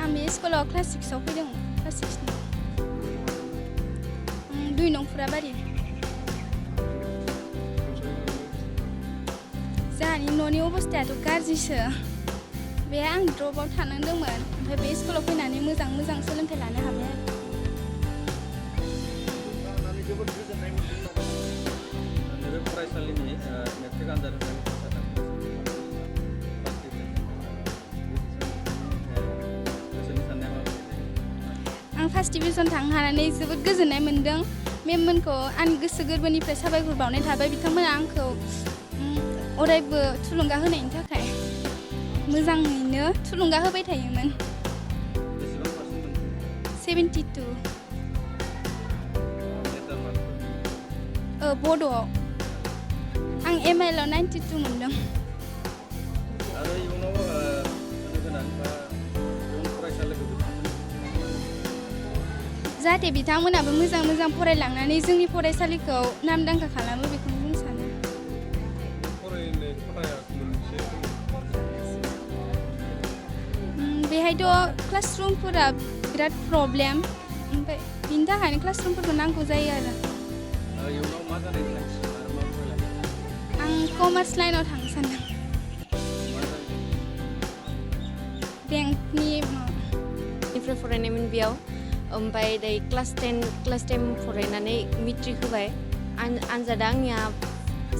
आं बे स्कुलाव क्लास 6आव फैदों क्लास 6नि 2 नं फुराबारि जोंहानि न'नि अबस्थायाथ' गाज्रिसो बे आं ड्रपआव थानांदोंमोन ओमफ्राय बे स्कुलाव फैनानै मोजां सोलोंथाइ लानो हाबाय आरो फरायसालिनि मेट्रिक आनजाद आं फार्स्ट डिभिजन थांनो हानानै जोबोद गोजोननाय मोन्दों मेममोनखौ आंनि गोसो गोरबोनिफ्राय साबायखर बावनाय थाबाय बिथांमोना आंखौ अरायबो थुलुंगा होनायनि थाखाय मोजाङैनो थुलुंगा होबाय थायोमोन 72 बड'आव आं MIL आव 92 मोन्दों आरो इयुनाव गोनां बा जाहाथे बिथांमोनाबो मोजां फरायलांनानै जोंनि फरायसालिखौ नामदांखा खालामो बेखौनो बुंनो सानो बेहायथ' क्लासरुमफोरा बिराद प्रब्लेम ओमफ्राय बिनि थाखायनो क्लासरुमफोरखौ नांगौ जायो आरो इयुनाव मा जानाय आं कमार्स लाइनाव थांनो सानदों बेंकनि निफ्राय फरायनायमोन बेयाव ओमफ्राय दायो क्लास 10 फरायनानै मेट्रिक होबाय आनजादा आंनिया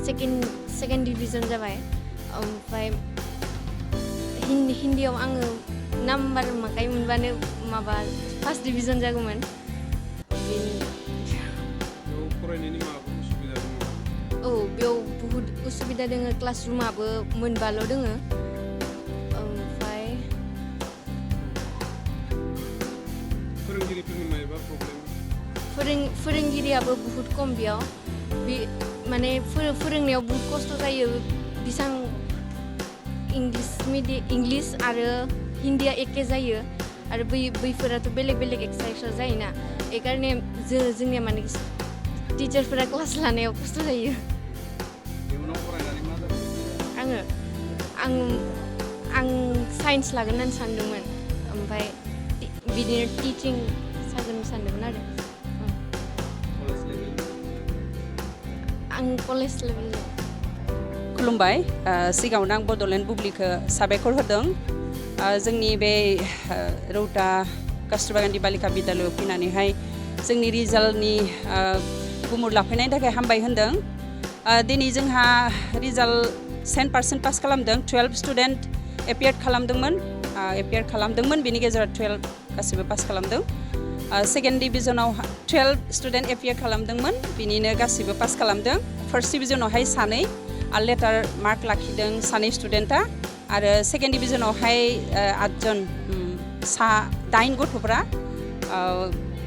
सेकेन्ड डिभिजन जाबाय ओमफ्राय हिन्दीयाव आङो नाम्बार माखाय मोनबानो माबा फार्स्ट डिभिजन जागौमोन फरायनायनि माबाफोर उसुबिदा दङ औ बेयाव बहुद उसुबिदा दोङो क्लासरुमाबो मोनबाल' दोङो ओमफ्राय फोरोंगिरिफोरनि मायबा प्रब्लेम फोरोंगिरियाबो बहुत खम बेयाव बे माने फोरोंनायाव बहुत खस्थ' जायो बेसां इंलिस आरो हिन्दीया एखे जायो आरो बैफोराथ' बेलेग एक्सट्रा जायोना बेखायनो जोंनिया माने टिचारफोरा क्लास लानायाव खस्थ' जायो इयुनाव फरायनानै मा जागोन आं साइन्स लागोन होननानै सानदोंमोन ओमफ्राय बिदिनो टिचिं जागोन सानदोंमोन आरो आं कलेज लेभेलाव खुलुमबाय सिगाङावनो आं बड'लेण्ड बुब्लिखौ साबायखर होदों जोंनि बे रौता कस्तुरबा गान्धी बालिका बिद्यालयआव फैनानैहाय जोंनि रिजाल्टनि गुमुर लाफैनायनि थाखाय हामबाय होनदों दिनै जोंहा रिजाल्ट 100% पास खालामदों 12 स्टुडेन्ट एपियार खालामदोंमोन बेनि गेजेराव 12 गासिबो पास खालामदों सेकेन्ड डिभिजनाव 12 स्टुडेन्ट एपियार खालामदोंमोन बिनिनो गासिबो पास खालामदों फार्स्ट डिभिजनावहाय सानै लेटार मार्क लाखिदों सानै स्टुडेन्टआ आरो सेकेन्ड डिभिजनावहाय 8 गथ'फोरा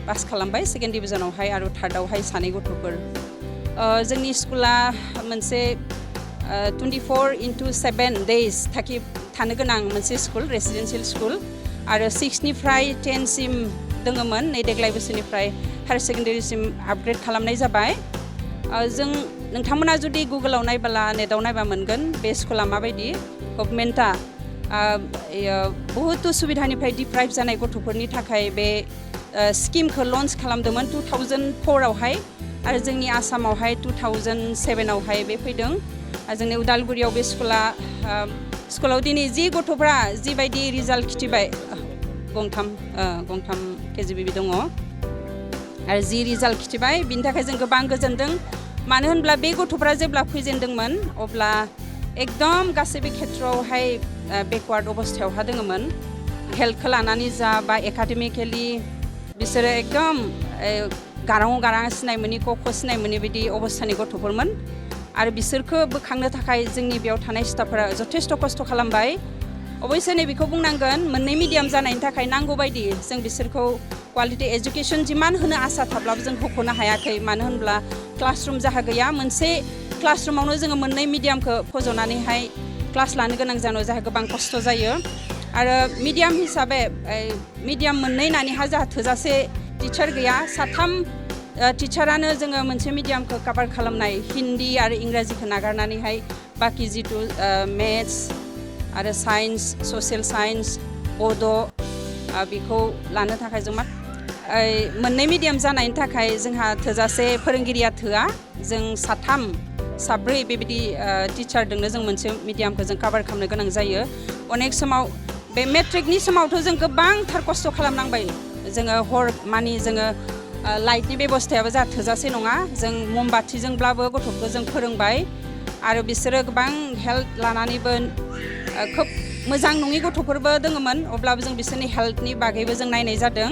पास खालामबाय सेकेन्ड डिभिजनावहाय आरो थार्डआवहाय सानै गथ'फोर जोंनि स्कुला मोनसे 24/7 डेज थानो गोनां मोनसे स्कुल रेसिडेन्सियेल स्कुल आरो 6निफ्राय 10सिम दङमोन नै देग्लाय बोसोरनिफ्राय हायार सेकेन्डारिसिम आपग्रेड खालामनाय जाबाय जों नोंथांमोना जुदि गुगोलाव नायबोला नेटआव नायबा मोनगोन बे स्कुला माबायदि गभर्नमेन्टआ बहुत उसुबिदानिफ्राय डिप्राइभ जानाय गथ'फोरनि थाखाय बे स्किमखौ लन्च खालामदोंमोन 2004आवहाय आरो जोंनि आसामावहाय 2007आवहाय बे फैदों जोंनि उदालगुरियाव बे स्कुलाव दिनै जि गथ'फ्रा जिबायदि रिजाल्ट खिथिबाय गंथाम KGBB दङ आरो जि रिजाल्ट खिथिबाय बिनि थाखाय जों गोबां गोजोनदों मानो होनब्ला बे गथ'फ्रा जेब्ला फैजेनदोंमोन अब्ला एकदम गासैबो खेथ्रआवहाय बेकवार्ड अबस्थायावहा दङमोन हेल्थखौ लानानै जा बा एकाडेमिकेलि बिसोरो एकदम गारां सिनाय मोनि क सिनाय मोनि बायदि अबस्थानि गथ'फोरमोन आरो बिसोरखौ बोखांनो थाखाय जोंनि बेयाव थानाय स्टाफफोरा जथेस्थ' खस्थ' खालामबाय अबयसे नैबेखौ बुंनांगोन मोननै मिडियाम जानायनि थाखाय नांगौ बायदि जों बिसोरखौ क्वालिटि एजुकेसन जिमान होनो आसा थाब्लाबो जों होख'नो हायाखै मानो होनब्ला क्लासरुम जाहा गैया मोनसे क्लासरुमावनो जोङो मोननै मिडियामखौ फज'नानैहाय क्लास लानो गोनां जानायाव जाहा गोबां खस्थ' जायो आरो मिडियाम हिसाबै मिडियाम मोननै होननानैहा जाहा थोजासे टिचार गैया साथाम टिचारानो जोङो मोनसे मिडियामखौ कभार खालामनाय हिन्दी आरो इंराजिखौ नागारनानैहाय बाखि जिथु मेथ्स आरो साइन्स ससियेल साइन्स बड' बेखौ लानो थाखाय जों मोननै मिडियाम जानायनि थाखाय जोंहा थोजासे फोरोंगिरिया थोआ जों साथाम साब्रै बेबायदि टिचारजोंनो जों मोनसे मिडियामखौ जों कभार खालामनो गोनां जायो अनेक समाव बे मेट्रिकनि समावथ' जों गोबांथार खस्थ' खालामनांबाय जोङो हर मानि जोङो लाइटनि बेबस्थायाबो जा थोजासे नङा जों ममबाथिजोंब्लाबो गथ'फोरखौ जों फोरोंबाय आरो बिसोरो गोबां हेल्थ लानानैबो खोब मोजां नङि गथ'फोरबो दङमोन अब्लाबो जों बिसोरनि हेल्थनि बागैबो जों नायनाय जादों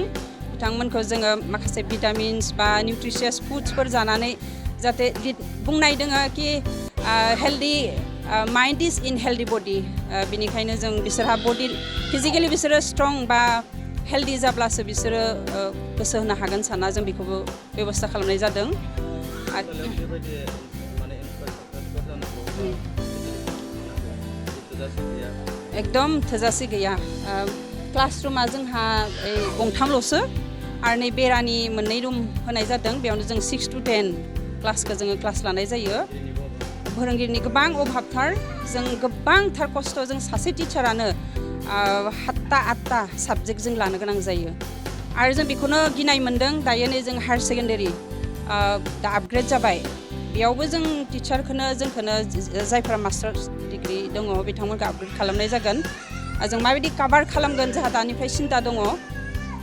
बिथांमोनखौ जोङो माखासे भिटामिन्स बा निउट्रिशियास फुड्सफोर जानानै जाहाथे बुंनाय दोङो कि healthy mind is in healthy body बिनिखायनो जों बिसोरहा बडि फिजिकेलि बिसोरो स्ट्रं बा हेल्दी जाब्लासो बिसोरो गोसो होनो हागोन सानना जों बेखौबो बेबस्था खालामनाय जादों एकदम थोजासे गैया क्लासरुमा जोंहा गंथामल'सो आरो नै बेरानि मोननै रुम होनाय जादों बेयावनो जों 6 to 10 क्लासखौ जोङो क्लास लानाय जायो फोरोंगिरिनि गोबां अभाबथार जों गोबांथार खस्थ' जों सासे टिचारानो 7-8 साबजेक्ट जों लानो गोनां जायो आरो जों बेखौनो गिनाय मोन्दों दायो नै जों हायार सेकेन्डारि दा आपग्रेड जाबाय बेयावबो जों टिचारखौनो जोंखौनो जायफोरा मास्टार्स डिग्रि दङ बिथांमोनखौ आपग्रेड खालामनाय जागोन जों माबायदि कभार खालामगोन जोंहा दानिफ्राय सिन्था दङ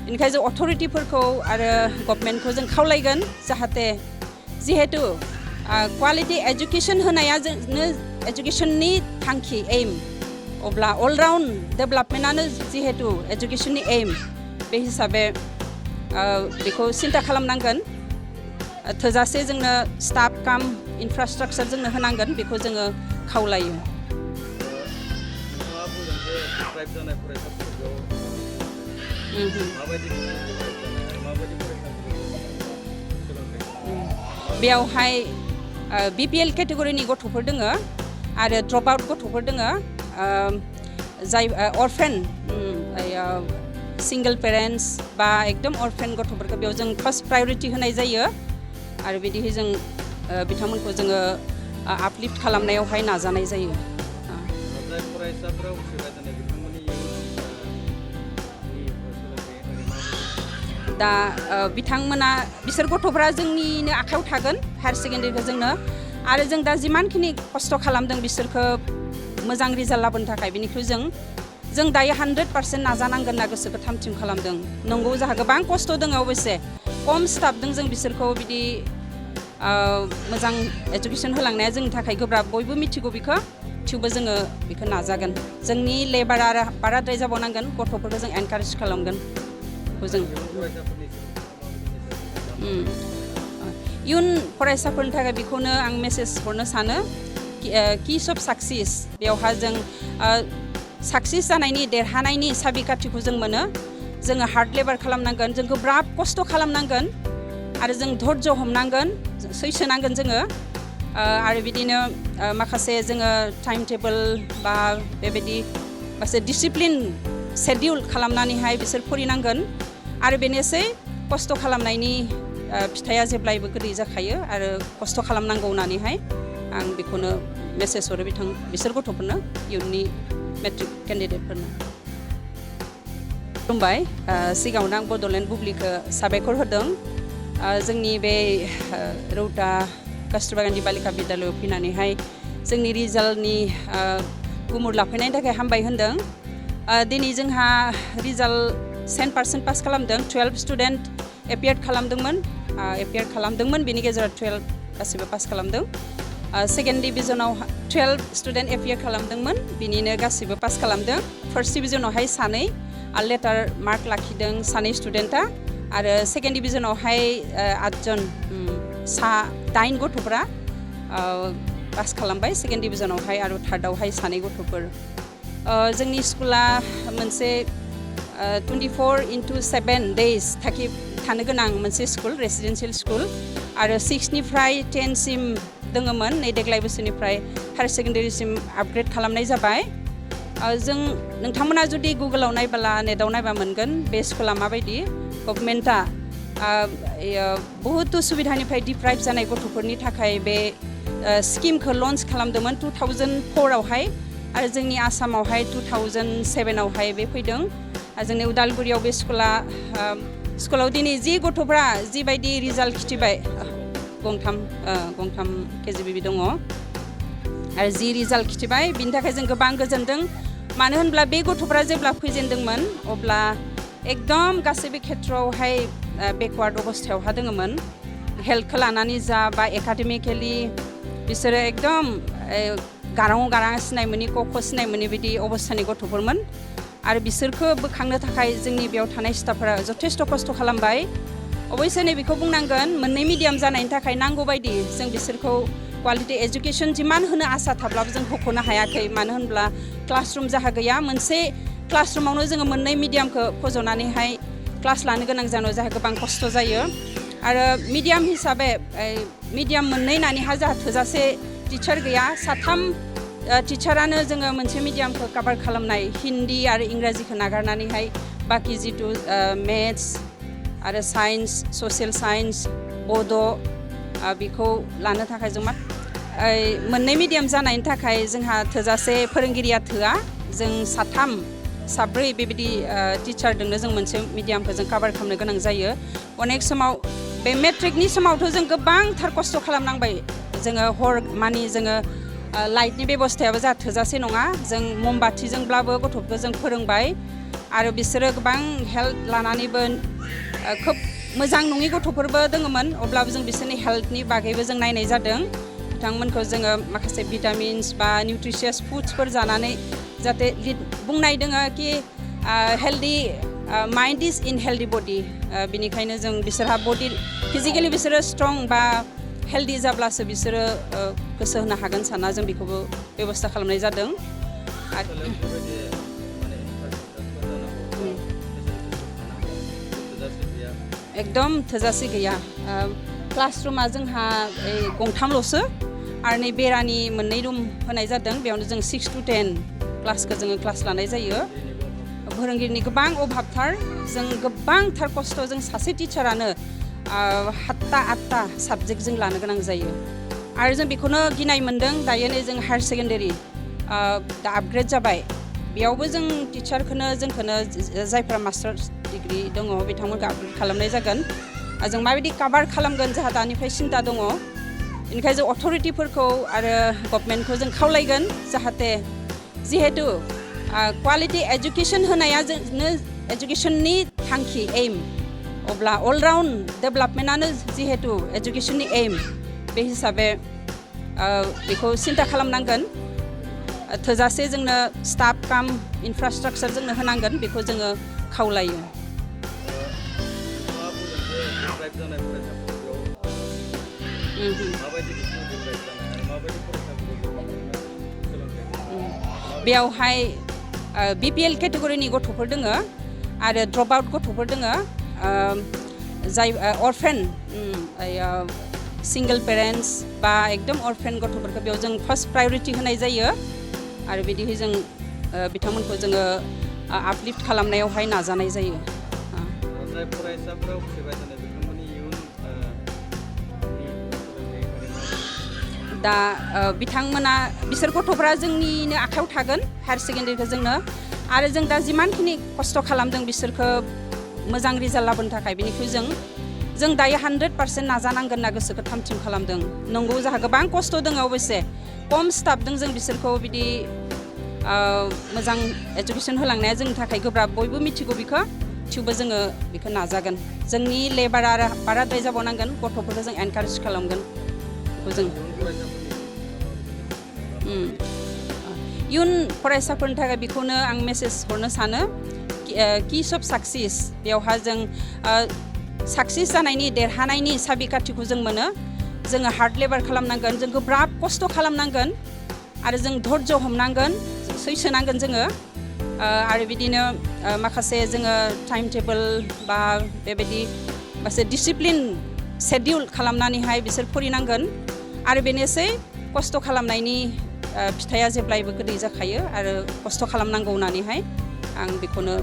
बेनिखायनो जों अथ'रिटिफोरखौ आरो गभर्नमेन्टखौ जों खावलायगोन जाहाथे जिहेतु क्वालिटि एजुकेसन होनाया जोंनो एजुकेसननि थांखि एम अब्ला अलराउन्ड डेभेलपमेन्टआनो जिहेतु एजुकेसननि एम बे हिसाबै बेखौ सिन्था खालामनांगोन थोजासे जोंनो स्टाफ काम इनफ्रास्ट्राक्चार जोंनो होनांगोन बेखौ जोङो खावलायो बेयावहाय BPL केटेगरिनि गथ'फोर दोङो आरो ड्रप आउट गथ'फोर दोङो जाय अरफेन सिंगल पेरेन्टस बा एकदम अरफेन गथ'फोरखौ बेयाव जों फार्स्ट प्रायरिटि होनाय जायो आरो बिदिहै जों बिथांमोनखौ जोङो आपलिफ्ट खालामनायावहाय नाजानाय जायो दा बिथांमोना बिसोर गथ'फ्रा जोंनिनो आखायाव थागोन हायार सेकेन्डारिखौ जोंनो आरो जों दा जिमानखिनि खस्थ' खालामदों बिसोरखौ मोजां रिजाल्ट लाबोनो थाखाय बेनिख्रुइ जों दायो 100% नाजानांगोन होनना गोसोखौ थामथिम खालामदों नंगौ जोंहा गोबां खस्थ' दङ अबयसे खम स्टाफजों जों बिसोरखौ बिदि मोजां एजुकेसन होलांनाया जोंनि थाखाय गोब्राब बयबो मिथिगौ बेखौ थेवबो जोङो बेखौ नाजागोन जोंनि लेबारा आरो बाराद्राय जाबावनांगोन गथ'फोरखौ जों एनकारेज खालामगोन जों इयुन फरायसाफोरनि थाखाय बेखौनो आं मेसेज हरनो सानो किस अफ साक्सेस बेवहा जों साक्सेस जानायनि देरहानायनि साबिखाथिखौ जों मोनो जोङो हार्ड लेबार खालामनांगोन जों गोब्राब खस्थ' खालामनांगोन आरो जों धैर्य हमनांगोन सैसोनांगोन जोङो आरो बिदिनो माखासे जोङो टाइम टेबोल बा बेबायदि माखासे डिसिप्लिन शेड्युल खालामनानैहाय बिसोर फरायनांगोन आरो बेनोसै खस्थ' खालामनायनि फिथाइया जेब्लायबो गोदै जाखायो आरो खस्थ' खालामनांगौ होननानैहाय आं बेखौनो मेसेज हरो बिसोर गथ'फोरनो इयुननि मेट्रिक केन्डिडेटफोरनो खुलुमबाय सिगाङावनो आं बड'लेण्ड बुब्लिखौ साबायखर होदों जोंनि बे रौता कस्तुरबा गान्धी बालिका बिद्यालयआव फैनानैहाय जोंनि रिजाल्टनि गुमुर लाफैनायनि थाखाय हामबाय होनदों दिनै जोंहा रिजाल्ट 100% पास खालामदों 12 स्टुडेन्ट एपियार खालामदोंमोन बेनि गेजेराव 12 गासिबो पास खालामदों सेकेन्ड डिभिजनाव 12 स्टुडेन्ट एपियार खालामदोंमोन बिनिनो गासिबो पास खालामदों फार्स्ट डिभिजनावहाय सानै लेटार मार्क लाखिदों सानै स्टुडेन्टआ आरो सेकेन्ड डिभिजनावहाय 8 गथ'फोरा पास खालामबाय सेकेन्ड डिभिजनावहाय आरो थार्डआवहाय सानै गथ'फोर जोंनि स्कुला मोनसे 24/7 डेज थानो गोनां मोनसे स्कुल रेसिडेन्सियेल स्कुल आरो 6निफ्राय 10सिम दङमोन नै देग्लाय बोसोरनिफ्राय हायार सेकेन्डारिसिम आपग्रेड खालामनाय जाबाय जों नोंथांमोना जुदि गुगोलाव नायबोला नेटआव नायबा मोनगोन बे स्कुला माबायदि गभर्नमेन्टआ बहुत उसुबिदानिफ्राय डिप्राइभ जानाय गथ'फोरनि थाखाय बे स्किमखौ लन्च खालामदोंमोन 2004आवहाय आरो जोंनि आसामावहाय 2007आवहाय बे फैदों जोंनि उदालगुरियाव बे स्कुलाव दिनै जि गथ'फ्रा जिबायदि रिजाल्ट खिथिबाय गंथाम KGBB दङ आरो जि रिजाल्ट खिथिबाय बिनि थाखाय जों गोबां गोजोनदों मानो होनब्ला बे गथ'फ्रा जेब्ला फैजेनदोंमोन अब्ला एकदम गासैबो खेथ्रआवहाय बेकवार्ड अबस्थायावहा दङमोन हेल्थखौ लानानै जा बा एकाडेमिकेलि बिसोरो एकदम गारां सिनाय मोनि क सिनाय मोनि बिदि अबस्थानि गथ'फोरमोन आरो बिसोरखौ बोखांनो थाखाय जोंनि बेयाव थानाय स्टाफफोरा जथेस्थ' खस्थ' खालामबाय अबयसे नैबेखौ बुंनांगोन मोननै मिडियाम जानायनि थाखाय नांगौ बायदि जों बिसोरखौ क्वालिटि एजुकेशन जिमान होनो आसा थाब्लाबो जों होख'नो हायाखै मानो होनब्ला क्लासरुम जाहा गैया मोनसे क्लासरुमावनो जोङो मोननै मिडियामखौ फज'नानैहाय क्लास लानो गोनां जानायाव जाहा गोबां खस्थ' जायो आरो मिडियाम हिसाबै मिडियाम मोननै नानिहा जाहा थोजासे टिचार गैया साथाम टिचारानो जोङो मोनसे मिडियामखौ कभार खालामनाय हिन्दी आरो इंराजिखौ नागारनानैहाय बाखि जिथु मेथ्स आरो साइन्स ससियेल साइन्स बड' बेखौ लानो थाखाय जों मोननै मिडियाम जानायनि थाखाय जोंहा थोजासे फोरोंगिरिया थोआ जों साब्रै बेबायदि टिचारजोंनो जों मोनसे मिडियामखौ जों कभार खालामनो गोनां जायो अनेक समाव बे मेट्रिकनि समावथ' जों गोबांथार खस्थ' खालामनांबाय जोङो हर मानि जोङो लाइटनि बेबस्थायाबो जाहा थोजासे नङा जों ममबाथिजोंब्लाबो गथ'फोरखौ जों फोरोंबाय आरो बिसोरो गोबां हेल्थ लानानैबो खोब मोजां नङि गथ'फोरबो दङमोन अब्लाबो जों बिसोरनि हेल्थनि बागैबो जों नायनाय जादों बिथांमोनखौ जोङो माखासे भिटामिन्स बा निउट्रिशियास फुड्सफोर जानानै जाहाथे बुंनाय दोङो कि healthy mind is in healthy body बिनिखायनो जों बिसोरहा बडि फिजिकेलि बिसोरो स्ट्रं बा हेल्दी जाब्लासो बिसोरो गोसो होनो हागोन सानना जों बेखौबो बेबस्था खालामनाय जादों एकदम थोजासे गैया क्लासरुमा जोंहा गंथामल'सो आरो नै बेरानि मोननै रुम होनाय जादों बेयावनो जों 6 to 10 क्लासखौ जोङो क्लास लानाय जायो फोरोंगिरिनि गोबां अभाबथार जों गोबांथार खस्थ' जों सासे टिचारानो 7-8 साबजेक्ट जों लानो गोनां जायो आरो जों बेखौनो गिनाय मोन्दों दायो नै जों हायार सेकेन्डारि दा आपग्रेड जाबाय बेयावबो जों टिचारखौनो जोंखौनो जायफ्रा मास्टार्स डिग्री दङ बिथांमोनखौ आपग्रेड खालामनाय जागोन जों माबायदि कभार खालामगोन जोंहा दानिफ्राय सिन्था दङ बेनिखायनो जों अथ'रिटिफोरखौ आरो गभर्नमेन्टखौ जों खावलायगोन जाहाथे जिहेतु क्वालिटि एजुकेशन होनाया जोंनो एजुकेशननि थांखि एम अब्ला अलराउन्ड डेभेलपमेन्टआनो जिहेतु एजुकेशननि एम बे हिसाबै बेखौ सिन्था खालामनांगोन थोजासे जोंनो स्टाफ काम इनफ्रास्ट्राक्चार जोंनो होनांगोन बेखौ जोङो खावलायो बेयावहाय BPL केटेगरिनि गथ'फोर दोङो आरो ड्रप आउट गथ'फोर दोङो जाय अरफेन सिंगल पेरेन्टस बा एकदम अरफेन गथ'फोरखौ बेयाव जों फार्स्ट प्रायरिटि होनाय जायो आरो बिदिहै जों बिथांमोनखौ जोङो आपलिफ्ट खालामनायावहाय नाजानाय जायो जाय फरायसाफोरा उथ्रिबाय थानाय बिथांमोननि इयुन दा बिथांमोना बिसोर गथ'फ्रा जोंनिनो आखायाव थागोन हायार सेकेन्डारिखौ जोंनो आरो जों दा जिमानखिनि खस्थ' खालामदों बिसोरखौ मोजां रिजाल्ट लाबोनो थाखाय बेनिख्रुइ जों दायो 100% नाजानांगोन होनना गोसोखौ थामथिम खालामदों नंगौ जोंहा गोबां खस्थ' दङ अबयसे खम स्टाफजों जों बिसोरखौ बिदि मोजां एजुकेशन होलांनाया जोंनि थाखाय गोब्राब बयबो मिथिगौ बेखौ थेवबो जोङो बेखौ नाजागोन जोंनि लेबारा बाराद्राय जाबावनांगोन गथ'फोरखौ जों एनकारेज खालामगोन बेखौ जों इयुन फरायसाफोरनि थाखाय बेखौनो आं मेसेज हरनो सानो किस अफ साक्सेस बेवहा जों साक्सेस जानायनि देरहानायनि साबिखाथिखौ जों मोनो जोङो हार्ड लेबार खालामनांगोन जों गोब्राब खस्थ' खालामनांगोन आरो जों धैर्य हमनांगोन सैसोनांगोन जोङो आरो बिदिनो माखासे जोङो टाइम टेबोल बा बेबायदि माखासे डिसिप्लिन शेड्युल खालामनानैहाय बिसोर फरायनांगोन आरो बेनोसै खस्थ' खालामनायनि फिथाइया जेब्लायबो गोदै जाखायो आरो खस्थ' खालामनांगौ होननानैहाय आं बेखौनो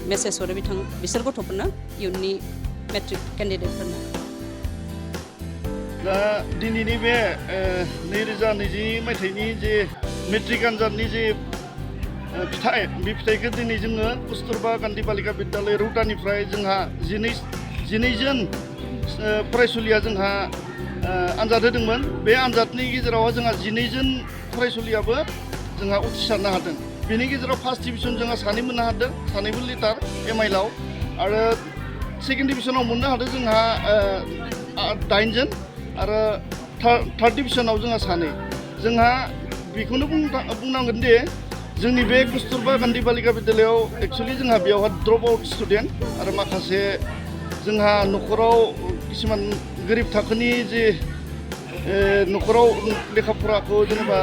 मेसेज हरो बिसोर गथ'फोरनो इयुननि मेट्रिक केन्डिडेटफोरनो दा दिनैनि बे 2020 मायथाइनि जे मेट्रिक आनजादनि जे फिथाइ बे फिथाइखौ दिनै जोङो कस्तुरबा गान्धी बालिका बिद्यालय रौतानिफ्राय जोंहा 12 जन फरायसुलिया जोंहा आनजाद होदोंमोन। बे आनजादनि गेजेराव जोंहा 12 जन फरायसुलियाबो जोंहा उथ्रिसारनो हादों। बेनि गेजेराव फार्स्ट डिभिजन जोंहा 2 मोननो हादों, 2 लिटार एमआइलाव, आरो सेकेन्ड डिभिजनाव मोननो हादों जोंहा 8 जन, आरो थार्ड डिभिजनाव जोंहा 2। जोंहा बेखौनो बुंनांगोन दि जोंनि बे कस्तुरबा गान्धी बालिका बिद्यालयाव एक्सुवेलि जोंहा बेयावहा ड्रप आउट स्टुडेन्ट आरो माखासे जोंहा न'खराव किसुमान गोरिब थाखोनि जे न'खराव लेखा फराखौ जेनेबा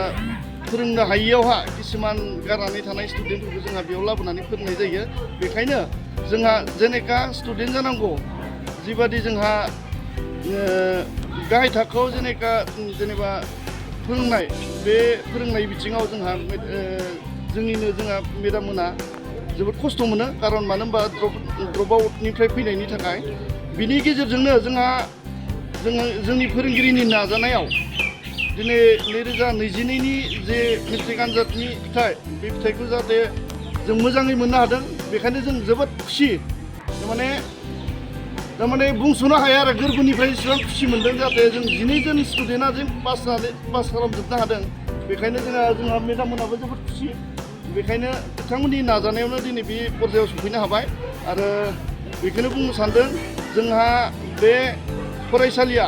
फोरोंनो हायियावहा किसुमान गारनानै थानाय स्टुडेन्टफोरखौ जोंहा बेयाव लाबोनानै फोरोंनाय जायो। बेखायनो जोंहा जेनेका स्टुडेन्ट जानांगौ जिबादि जोंहा गाहाय थाखोआव जेनेबा फोरोंनाय, बे फोरोंनाय बिथिङाव जोंहा जोंहा मेडाम मोना जोबोद खस्थ' मोनो। खारन मानो होनबा ड्रप आउटनिफ्राय फैनायनि थाखाय। बिनि गेजेरजोंनो जोंनि फोरोंगिरिनि नाजानायाव दिनै 2022नि जे मेट्रिक आनजादनि फिथाइ, बे फिथाइखौ जाहाथे जों मोजाङै मोननो हादों। बेखायनो जों जोबोद खुसि, थारमाने बुंस'नो हाया आरो गोरबोनिफ्राय एसेबां खुसि मोनदों जाहाथे जों 12 जन स्टुडेन्टआ जों पास खालामजोबनो हादों। बेखायनो जोंहा मेडाममोनाबो जोबोद खुसि। बेखायनो बिथांमोननि नाजानायावनो दिनै बे पर्यायाव सफैनो हाबाय। आरो बेखौनो बुंनो सानदों, जोंहा बे फरायसालिया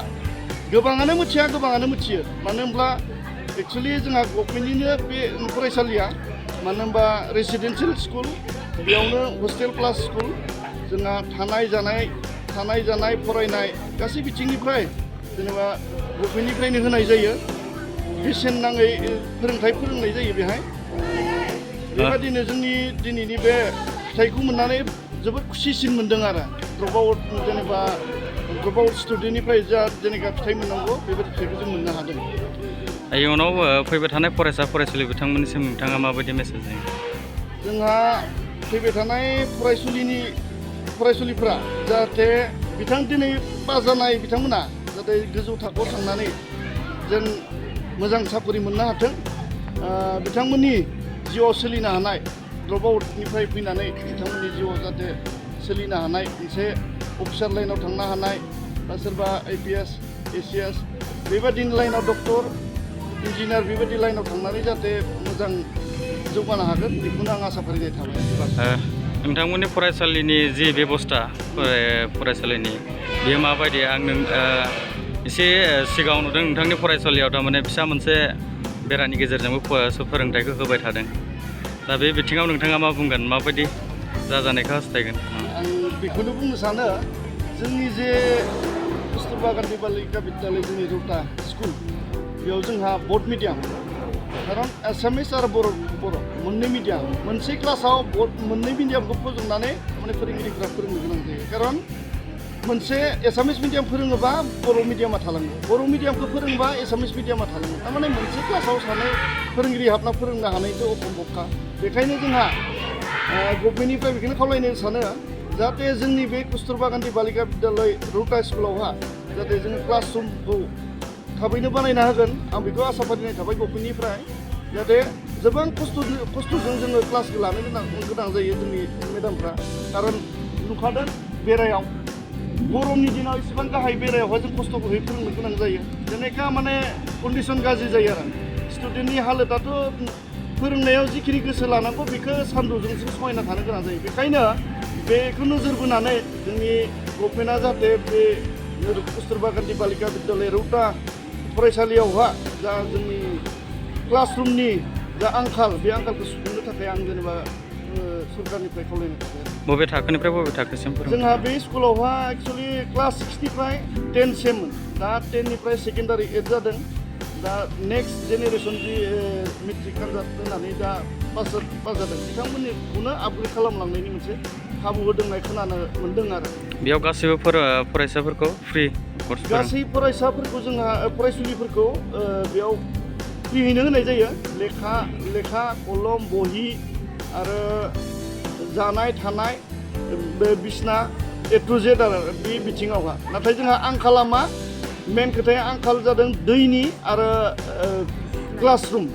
गोबाङानो मिथिया, गोबाङानो मिथियो। मानो होनब्ला एक्सुवेलि जोंहा गभर्नमेन्टनिनो बे फरायसालिया, मानो होनबा रेसिडेन्सियेल स्कुल, बेयावनो हस्टेल प्लास स्कुल, जोंहा थानाय जानाय फरायनाय गासै बिथिंनिफ्राय जेनेबा गभर्नमेन्टनिफ्रायनो होनाय जायो। बेसेन नाङै फोरोंनाय जायो बेहाय। बेबादिनो जोंनि दिनैनि बे फिथाइखौ मोननानै जोबोद खुसिसिन मोनदों आरो ड्रप आउट स्टुडेन्टनिफ्राय जेनेबा फिथाइ मोननांगौ, बेबायदि फिथाइखौ जों मोननो हादों। इयुनाव फैबाय थानाय फरायसुलि बिथांमोननिसिम नोंथाङा माबायदि मेसेज होयो? जोंहा फैबाय थानाय फरायसुलिफ्रा जाहाथे दिनै पास जानाय बिथांमोना जाहाथे गोजौ थाखोआव थांनानै जों मोजां साख्रि मोननो हाथों। बिथांमोननि जिउआव सोलिनो हानाय, ड्रप आउटनिफ्राय फैनानै बिथांमोननि जिउआव जाहाथे सोलिनो हानाय, मोनसे अफिसार लाइनाव थांनो हानाय, बा सोरबा APS, ACS बेबादिनो लाइनाव डक्टर, इन्जिनियार बेबायदि लाइनाव थांनानै जाहाथे मोजां जौगानो हागोन, बेखौनो आं आसा फारिनाय थाबाय। नोंथांमोननि फरायसालिनि जि बेबस्था फरायसालिनि, बेयो माबायदि? आं एसे सिगाङाव नुदों नोंथांनि फरायसालियाव थारमाने फिसा मोनसे बेरानि गेजेरजोंबो फोरोंथाइखौ होबाय थादों। दा बे बिथिङाव नोंथाङा मा बुंगोन? माबायदि जाजानायखौ हास्थायगोन? आं बेखौनो बुंनो सानो, जोंनि जे कस्तुरबा गान्धी बालिका बिद्यालय जोंनि रौता स्कुल, बेयाव जोंहा बड मिडियाम, खारन एसामिस आरो बर' मोननै मिडियाम, मोनसे क्लासाव मोननै मिडियामखौ फोजोबनानै माने फोरोंगिरिफ्रा फोरोंनो गोनां जायो। खारन मोनसे एसामिस मिडियाम फोरोङोबा बर' मिडियामा थालाङो, बर' मिडियामखौ फोरोङोबा एसामिस मिडियामा थालाङो। थारमाने मोनसे क्लासाव सानै फोरोंगिरि हाबना फोरोंनो हानायथ' असम्भबखा। बेखायनो जोंहा गभर्नमेन्टनिफ्राय बेखौनो खावलायनो सानो, जाहाथे जोंनि बे कस्तुरबा गान्धी बालिका बिद्यालय रौता स्कुलावहा जाहाथे जोङो क्लासरुमखौ थाबैनो बानायना होगोन, आं बेखौ आसा फारिनाय थाबाय गभर्नमेन्टनिफ्राय। जाहाथे गोबां खस्थ'जों जोङो क्लासखौ लानो गोनां जायो जोंनि मेडामफ्रा। खारन नुखादों बेरायाव गरमनि दिनाव इसेबां गाहाय बेरायावहाय जों खस्थ'यै फोरोंनो गोनां जायो। जेनेका माने कन्डिसन गाज्रि जायो आरो स्टुडेन्टनि हालोदाथ' फोरोंनायाव जिखिनि गोसो लानांगौ बेखौ सान्दुंजोंसो सहायना थानो गोनां जायो। बेखायनो बेखौ नोजोर बोनानै जोंनि गभर्नमेन्टआ जाहाथे बे कस्तुरबा गान्धी बालिका बिद्यालय रौता फरायसालियावहा जा जोंनि क्लासरुमनि जा आंखाल, बे आंखालखौ सुफुंनो थाखाय आं जेनेबा सरकारनिफ्राय खावलायनो थाखाय। बबे थाखोनिफ्राय बबे थाखोसिम फोरोङो? जोंहा बे स्कुलावहा एक्सुवेलि क्लास 6निफ्राय 10सिममोन, दा 10निफ्राय सेकेन्डारि 8 जादों। दा नेक्स्ट जेनेरेसन जि मेट्रिक आनजाद होनानै दा पास जादों, बिथांमोननिखौनो आपग्रेड खालामलांनायनि मोनसे खाबु होदों होननाय खोनानो मोन्दों आरो। बेयाव गासैबो फरायसाफोरखौ फ्रि कर्स गासै फरायसाफोरखौ जोंहा फरायसुलिफोरखौ बेयाव फ्रियैनो होनाय जायो। लेखा कलम बहि आरो जानाय थानाय बे बिसना A to Z आरो बे बिथिङावहा। नाथाय जोंहा आंखाला मा? मेन खोथाया आंखाल जादों दैनि आरो क्लासरुम।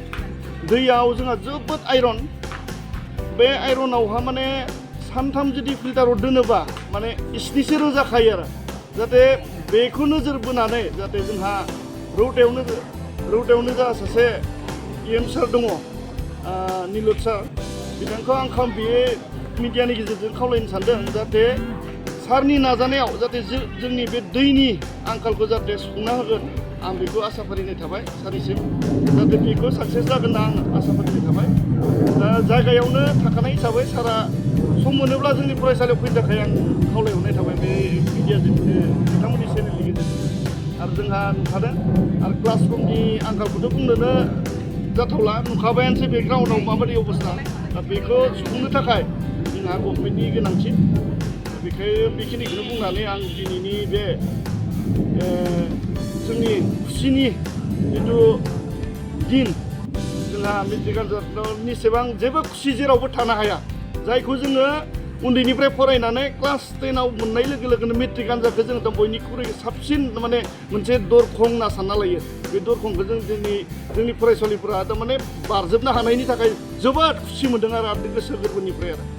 दैयाव जोंहा जोबोद आइरन, बे आइरनावहा माने सानथाम जुदि फिल्टाराव दोनोबा माने इस्निसो रोजाखायो आरो जाहाथे बेखौ नोजोर बोनानै जाहाथे जोंहा रौतायावनो जा सासे EM सार दङ निलुत सार बिथांखौ आं बे मिडियानि गेजेरजों खावलायनो सानदों जाहाथे सारनि नाजानायाव जाहाथे जोंनि बे दैनि आंखालखौ जाहाथे सुफुंना होगोन आं बेखौ आसा फारिनाय थाबाय सारनिसिम जाहाथे बेखौ साक्सेस जागोन होनना आं आसा फारिनाय थाबाय दा जायगायावनो थाखानाय हिसाबै सारा सम मोनोब्ला जोंनि फरायसालियाव फैनो थाखाय आं खावलायहरनाय थाबाय बे मिडियाजों बिथांमोननि चेनेलनि गेजेरजों आरो जोंहा नुखादों आरो क्लासरुमनि आंखालखौथ' बुंनोनो जाथावला नुखाबायानोसै बे ग्राउन्डआव माबायदि अबस्था दा बेखौ सुफुंनो थाखाय जोंहा गभर्नमेन्टनि गोनांथि बेखिनिखौनो बुंनानै आं दिनैनि बे जोंनि खुसिनि जिथु दिन जोंहा मेट्रिक आनजादनि एसेबां जेबो खुसि जेरावबो थानो हाया जायखौ जोङो उन्दैनिफ्राय फरायनानै क्लास 10आव मोननाय लोगो लोगोनो मेट्रिक आनजादखौ जों दा बयनिख्रुइ साबसिन माने मोनसे दरखं होनना सानना लायो बे दरखंखौ जोंनि फरायसालिफोरा दा माने बारजोबनो हानायनि थाखाय जोबोद खुसि मोन्दों आरो गोसो गोरबोनिफ्राय आरो